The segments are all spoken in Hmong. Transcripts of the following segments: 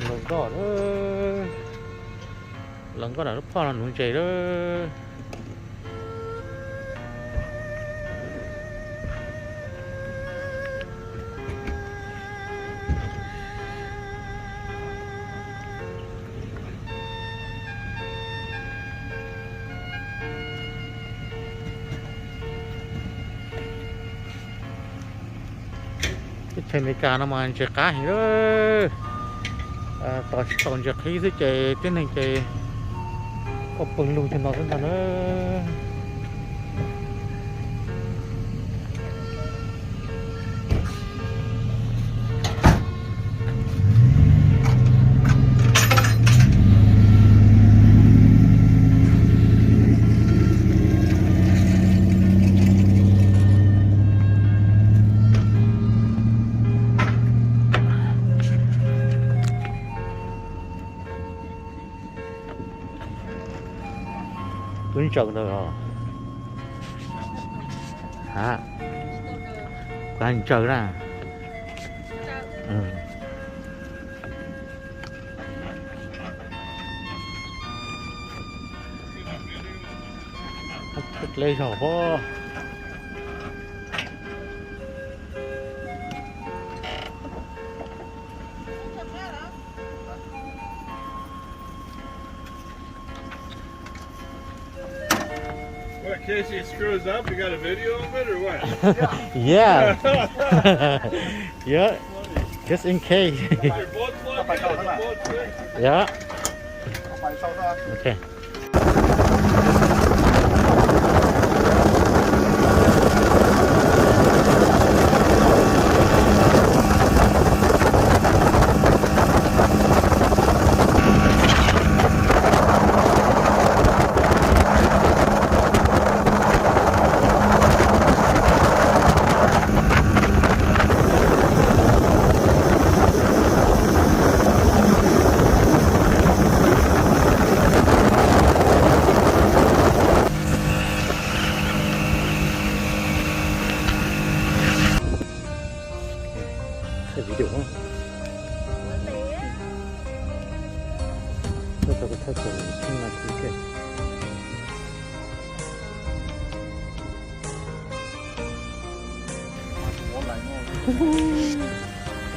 Lawv nkoj, lawv nkoj nram lub phoj no nuv ntses lawm. Teb chaws Amelikas no mas ntses qab heev lawm. Tos tsis tau ntses qhib xwb ces tib neeg ces quaj pw lug tag no xwb ntag na. Twb ntsaws ntawd os. Ha, kuv ntsaws na. Dleb zog pob. What, Casey screws up? You got a video of it or what? Yeah. Yeah. Just in case. Your boat's locked in, the boat's fixed. Yeah. Okay. Thaij video. Thaij tau, thaij tau tsheej no kuv thaij.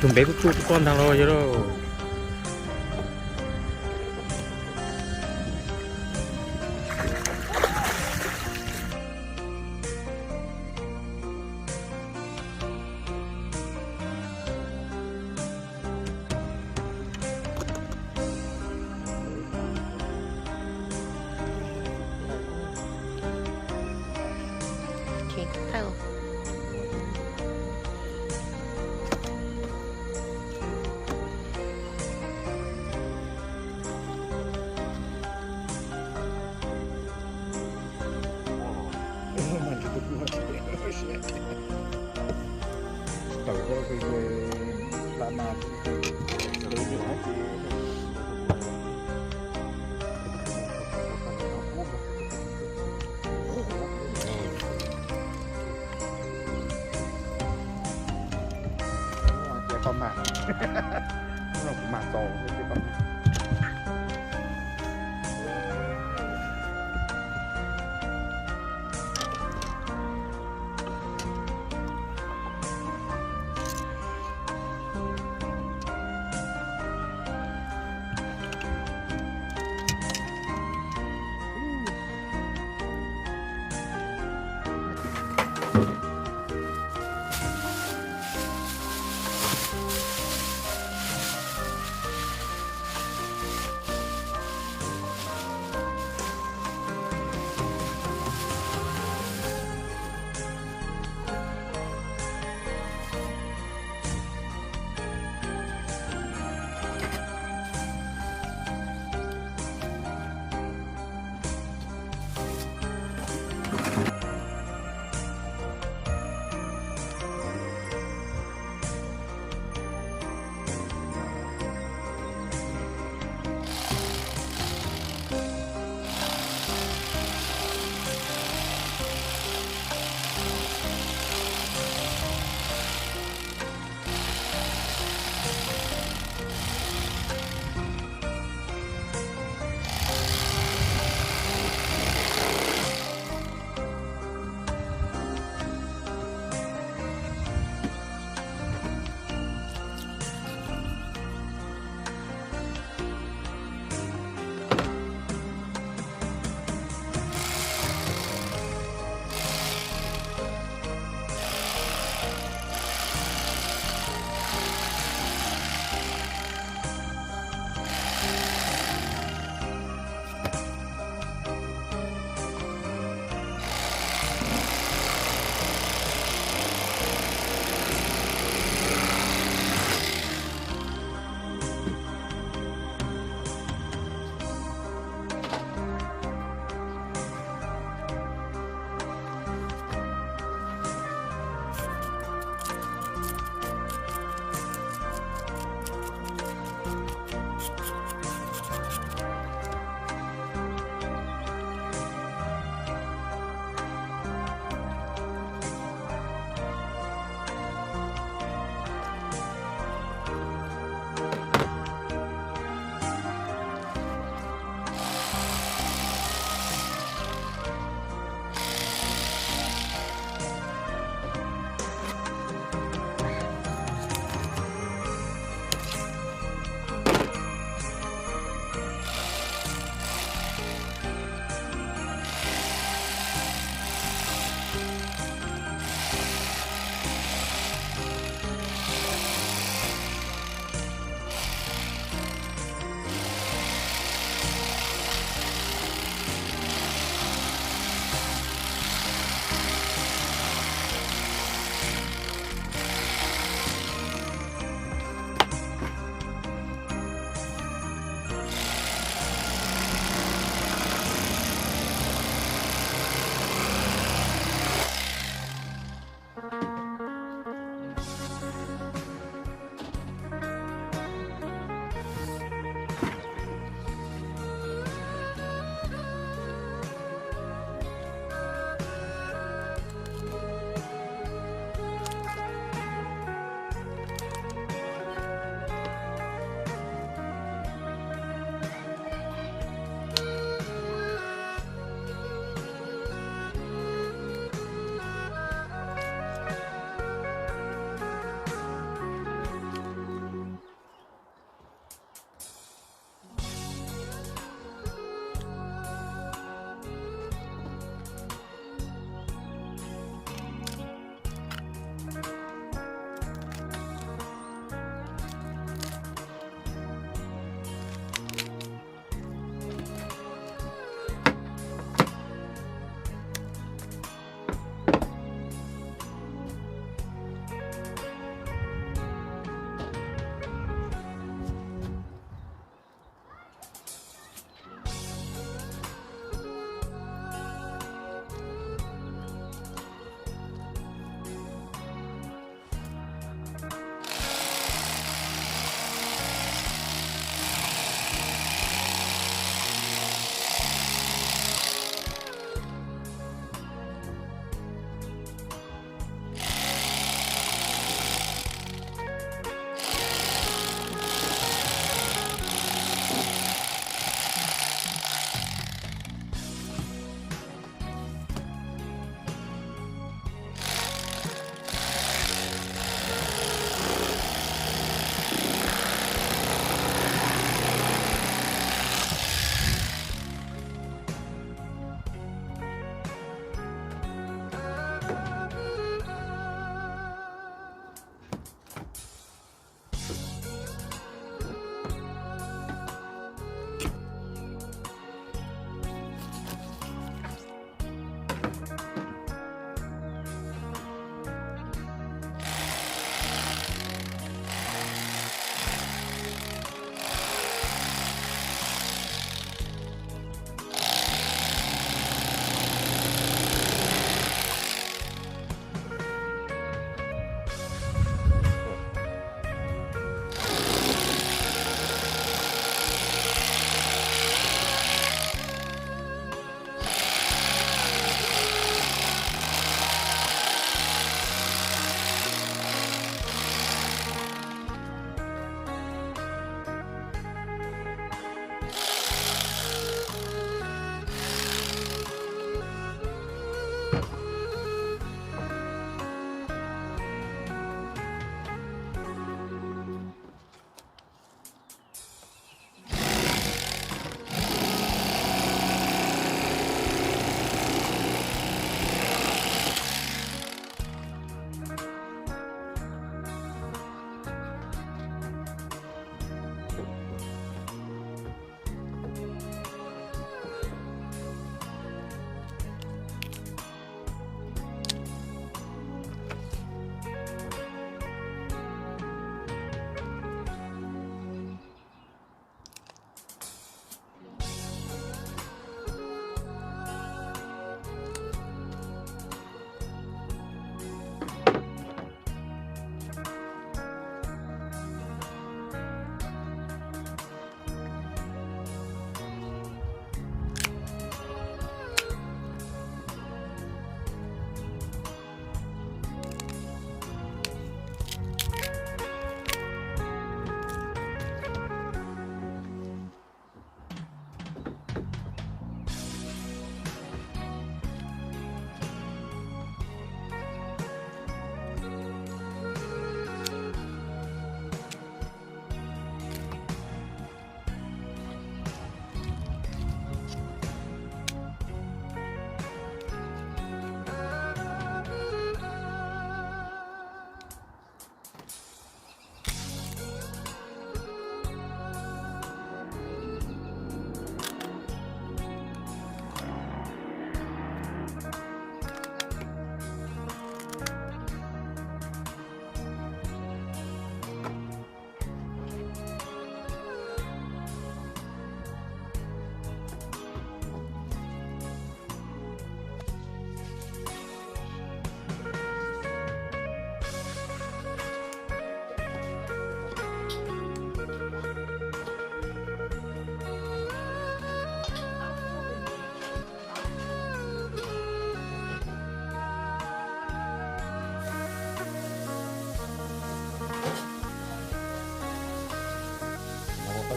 Tus npev kuj tsuj tsis pom ntag los yog lauj. Ces koj mag, kuv mag txaus ces koj mag.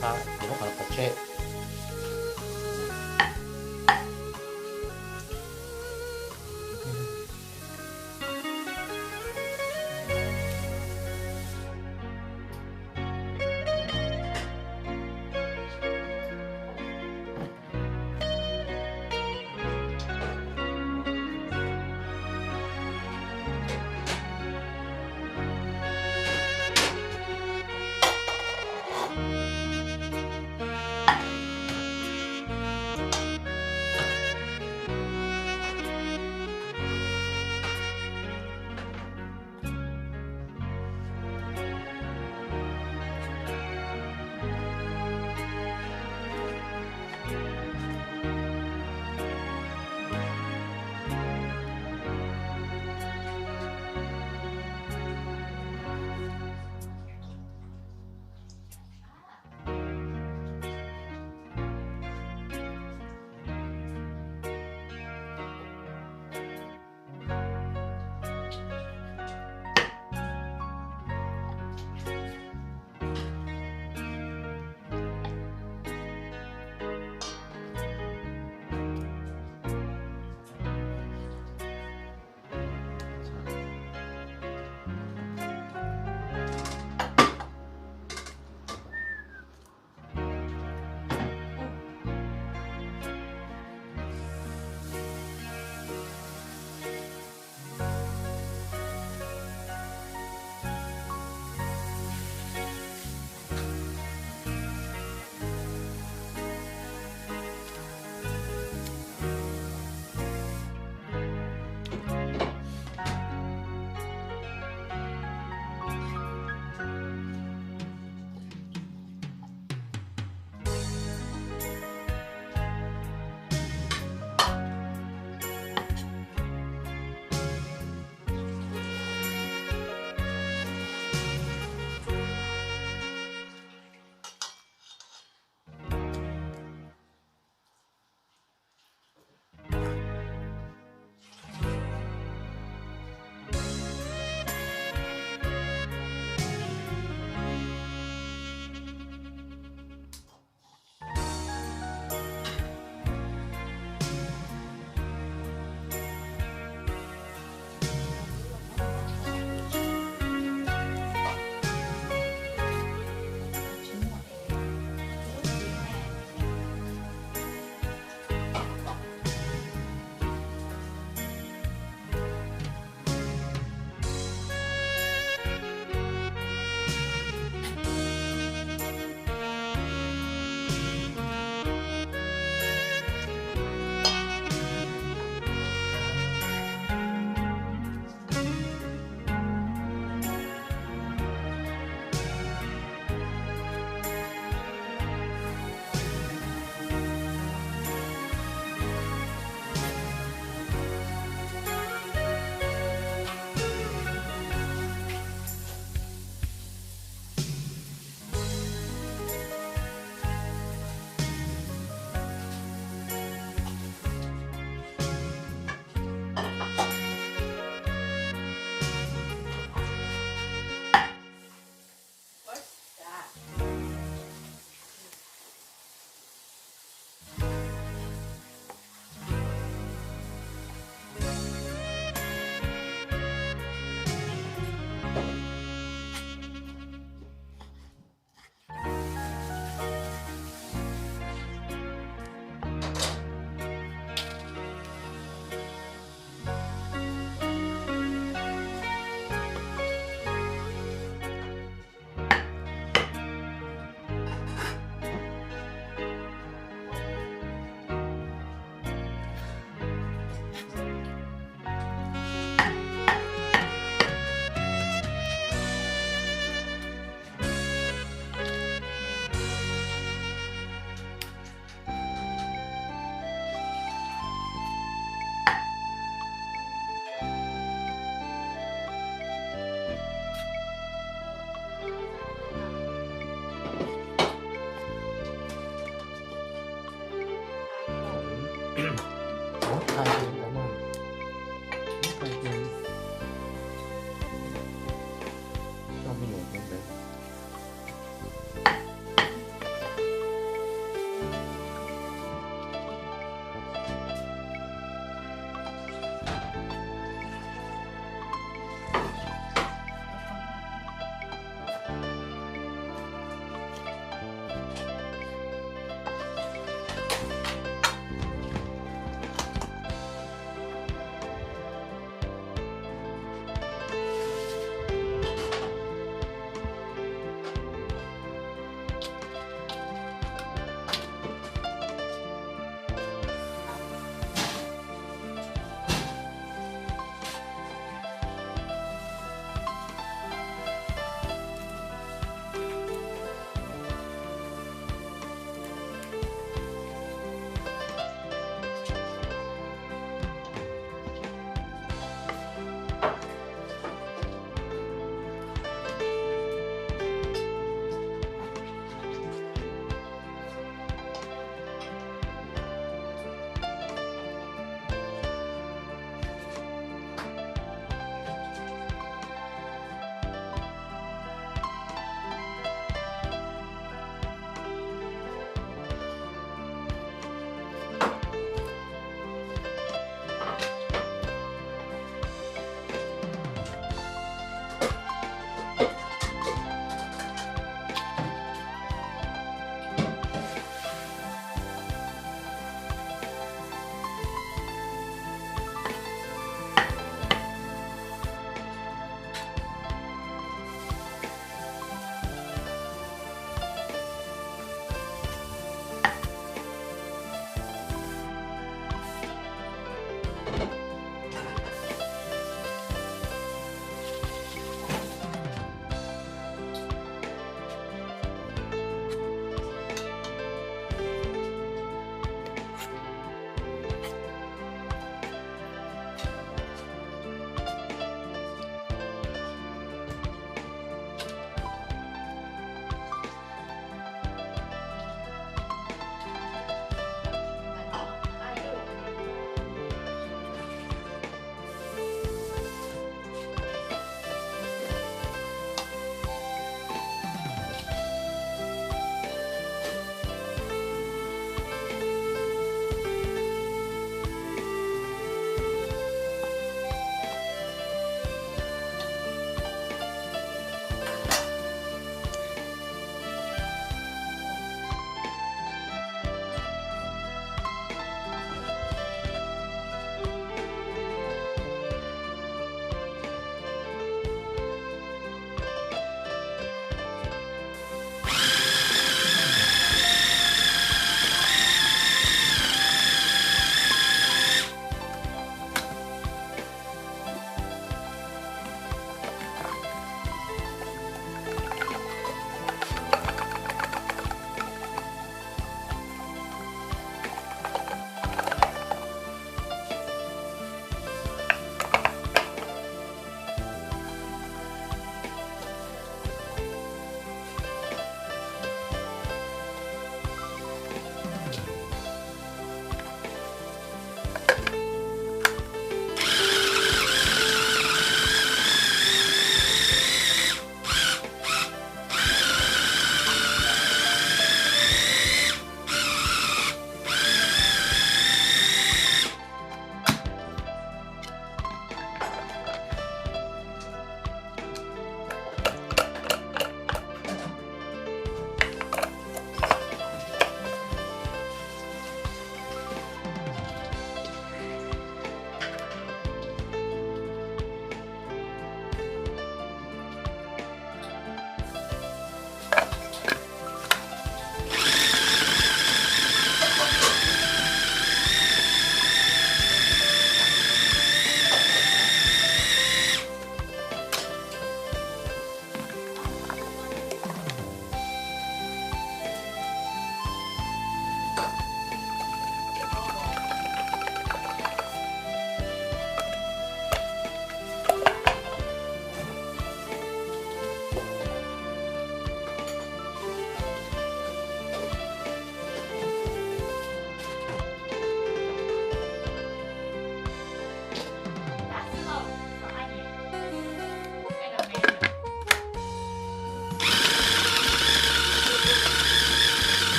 Qhov, qhov tseg.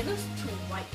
Looks too white.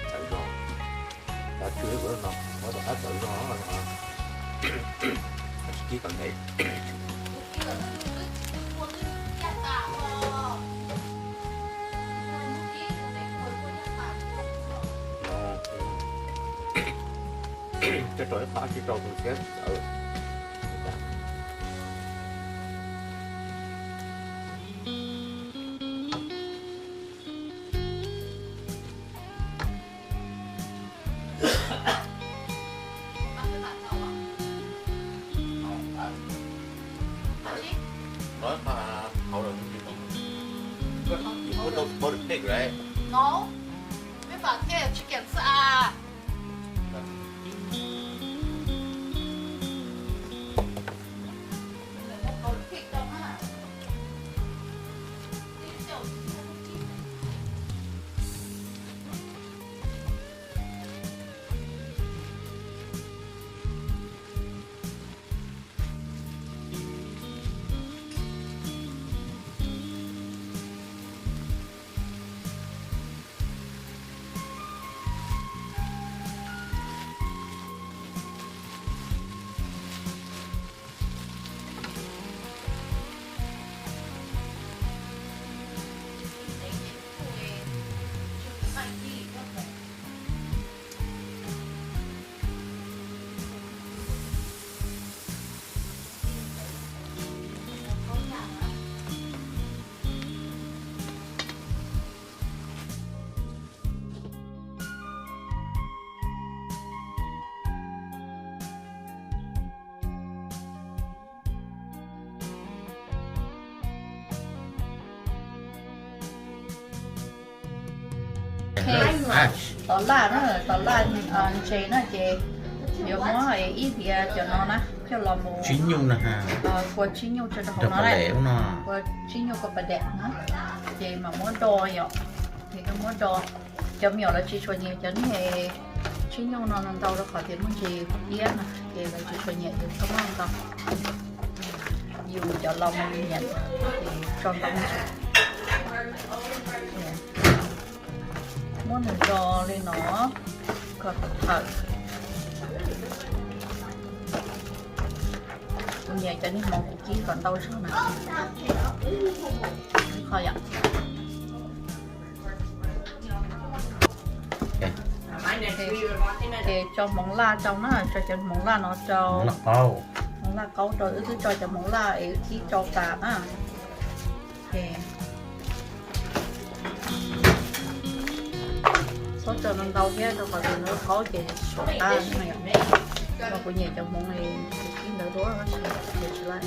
Tawv zog, tawv tsw ua no, muab rov qab tawv zog no, tsis kib kom ntev. Coj rau ib qho, tsis rau tus thiab tawv. Nói hầu là những gì không? Có, có được pig đấy. No, mấy bạn kia là chicken xưa à? Tov laj na, tov laj ntses na ces yuav muab ib diav cov no na coj los mus tsib nyuj na, kua tsib nyuj tso rau hauv no, kua tsib nyuj kua pas dam na, ces mam muab do yom, ces koj muab do. Cov me nyuam lawv tsis tshua nyiam cov niag tsib nyuj no ntau rau qhov tias muaj ntsis iab na, ces lawv tsis tshua nyiam ces txhob muab ntau. Yus cov laus mas yus nyiam ces tso ntau ntsis. Muab nws do li no kom thawm. Kuv nyiam cov niag hmoov kuv kib kom ntau zog na. Qhov yom. Ces tso hmoov laj rau na, tso cov hmoov laj no rau. Hmoov laj qaub rau, wb twb tso cov hmoov laj es wb kib rau tas na. Ces txhob tso ntau ntau thiab rau qhov tias nws qaub ces suav qab na yom. Mas kuv nyiam cov hmoov li kuv kib ntawd dua tab sis ces tsis laib.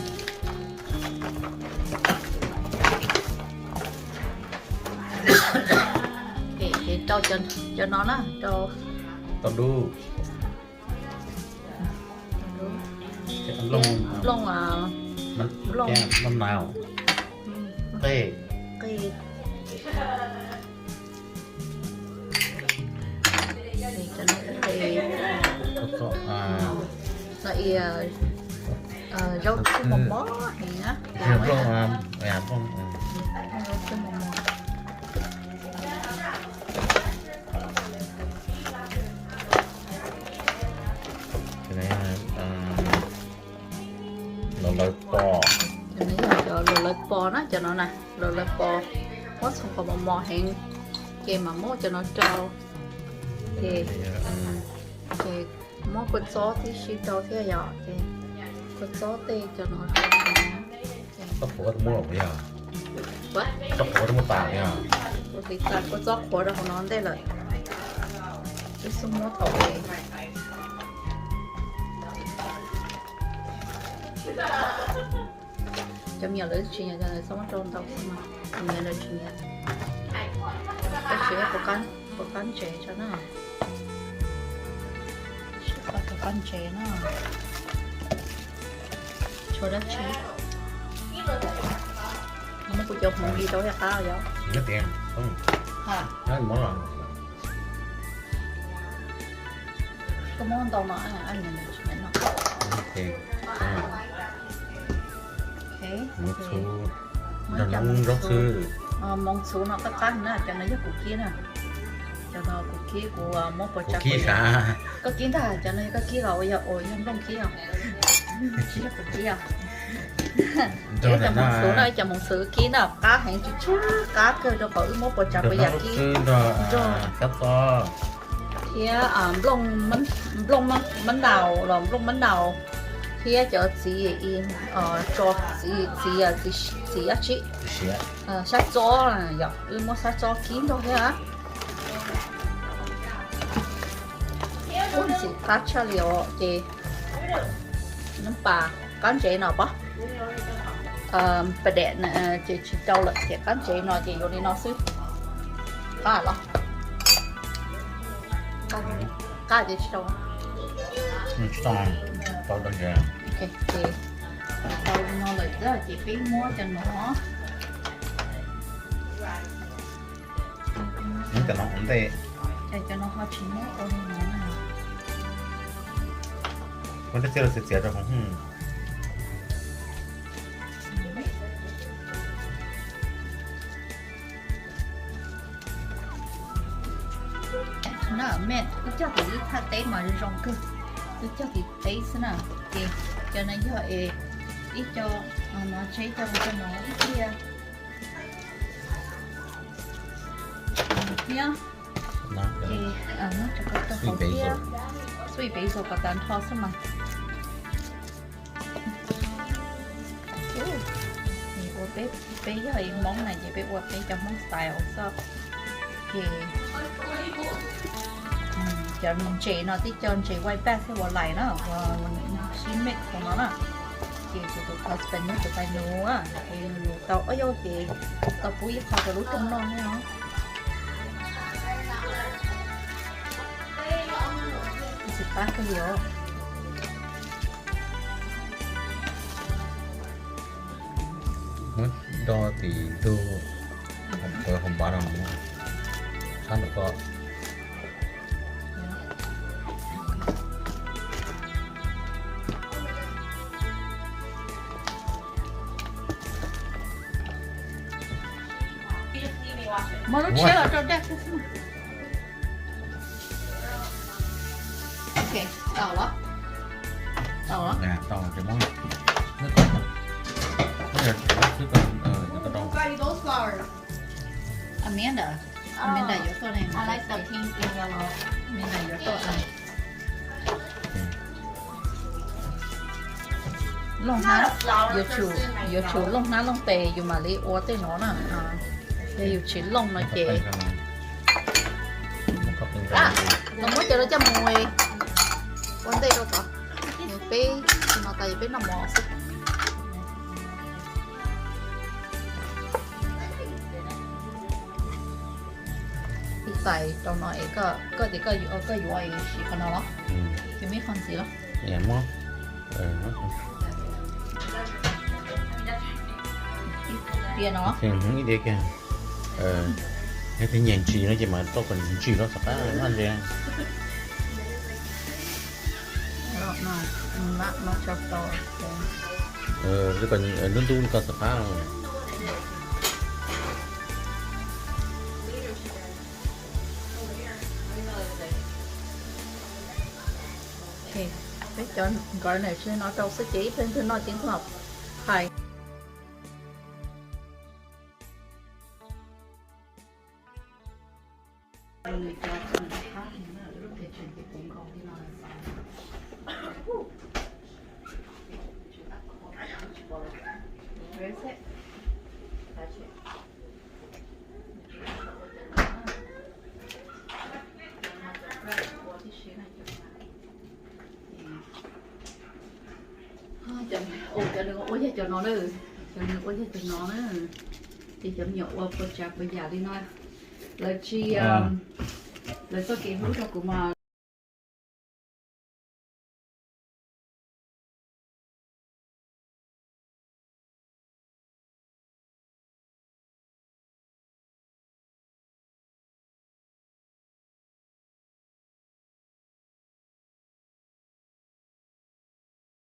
Ces rau cov no na, rau tau dub. Nplooj, nplooj, nplooj nau. Qe. Qe. Cov no ib qe. No ib zaub txhwb mos mos heev na. Zaub txhwb mos mos. Los lawv pos. Cov no yog cov los lawv pos na, cov no na, los lawv pos, muab txhoov qhov mos mos heev, ces mam muab cov no rau, ces, ces muab kua txob tib si rau thiab yom, ces kua txob tej cov no rau. Txob qhuav muab los yog? Txob qhuav muab tas yog? Kuv hliv tas kua txob qhuav rau hauv no ntej lawm, wb xub muab thaum es. Cov me nyuam lawv tsis nyiam cov ntawd, txhob muab rau ntau xwb mas, cov me nyuam lawv tsis nyiam. Tab sis puas qab ntsev tso na. Sib qab puas qab ntsev na. Tshuav dab tsi? Muab kuv cov hmoov li rau thiaj qab yom. Koj muab ntau no, no. Hmoov txhuv no qab qab na, cov no yog kuv kib na. Cov no kuv kib, kuv muab puas tsav. Koj kib ntag, cov no yog koj kib los yog, yog nplooj kib os? Tsis yog kuv kib os. Cov hmoov txhuv no, cov hmoov txhuv kib na qab heev, tsw tsw qab kawg rau qhov wb muab puas tsav puas yam kib nrog. Thiab nplooj mab naus los nplooj mab naus, thiab cov txiv, tso, txiv, txiv, txiv dab tsi, sab txob, yog wb muab sab txob kib nrog thiab. Ub, ntxim qab tshaj li os ces nab pas qab ntsev no pob, pas dam ces tsis rau lawm ces qab ntsev no ces yuav li no xwb. Qab los? Qab ces tsis rau. Tsis tau, tau rau ntsev. Ces tau li no lawm xwb ces peb muab cov no. Muab cov no ua ntej. Cov no ho tsis muab ua li no na. Muab dab tsi los txiav txiav rau hauv. No me, wb cog tim ib thaj teb mas zoo kawg. Wb cog tim teb xwb na. Ces cov no yog es ib co, no tseg cov no ib tiag. Thiab, ces muab rau koj tau hauv thiab. Sweet basil kom tas nrho xwb mas. Ua peb, peb yog ib Hmoob na ces peb ua peb cov Hmoob style xwb. Ces cov ntses no tib co ntses white bass thiab ua lais na, ua sib mix rau no na. Ces kuv tus husband nyob kuv tais nus, ces nws tau ob yaug ces tau pub ib qho rau lub rooj noj thiab os. Ntxim qab kawg li os. Muab do tim ntug, hauv npav no, sab ntawm koj. Muab lub tshiab los rau dej xwb. Ok, tau los? Tau los? Tau los ces muab, muab, muab xwb, tau rau. Amanda, Amanda yuav tuaj ne. I like the pink and yellow. Amanda yuav tuaj. Looj hnab, yuav tsum, yuav tsum looj hnab looj tes yus mam li ua tej no na. Yog yus tsis looj no ces, los muab cov no coj mus ua ntej rau tod. Peb no tas peb noj mov xwb. Ib tais rau no es koj, koj tias koj yuav, koj yuav es siv qhov no los? Ces muaj ib qho ntxiv los? Ib Ib diav kiag, yog tias nyiam ntsim no ces mas tau kom ntsim los xav qab maj ntshe. Ntub ntub li ko xav qab. Peb cov garnish no rau xwb ces ib pliag ntxwg noj ces ntxwg noj hais. Cov nws ua yog cov no na, cov nws ua yog cov no na, ces cov me nyuam ua puas tsav puas yam li no, lawv tsis, lawv txoj kev hlub rau kuv mas.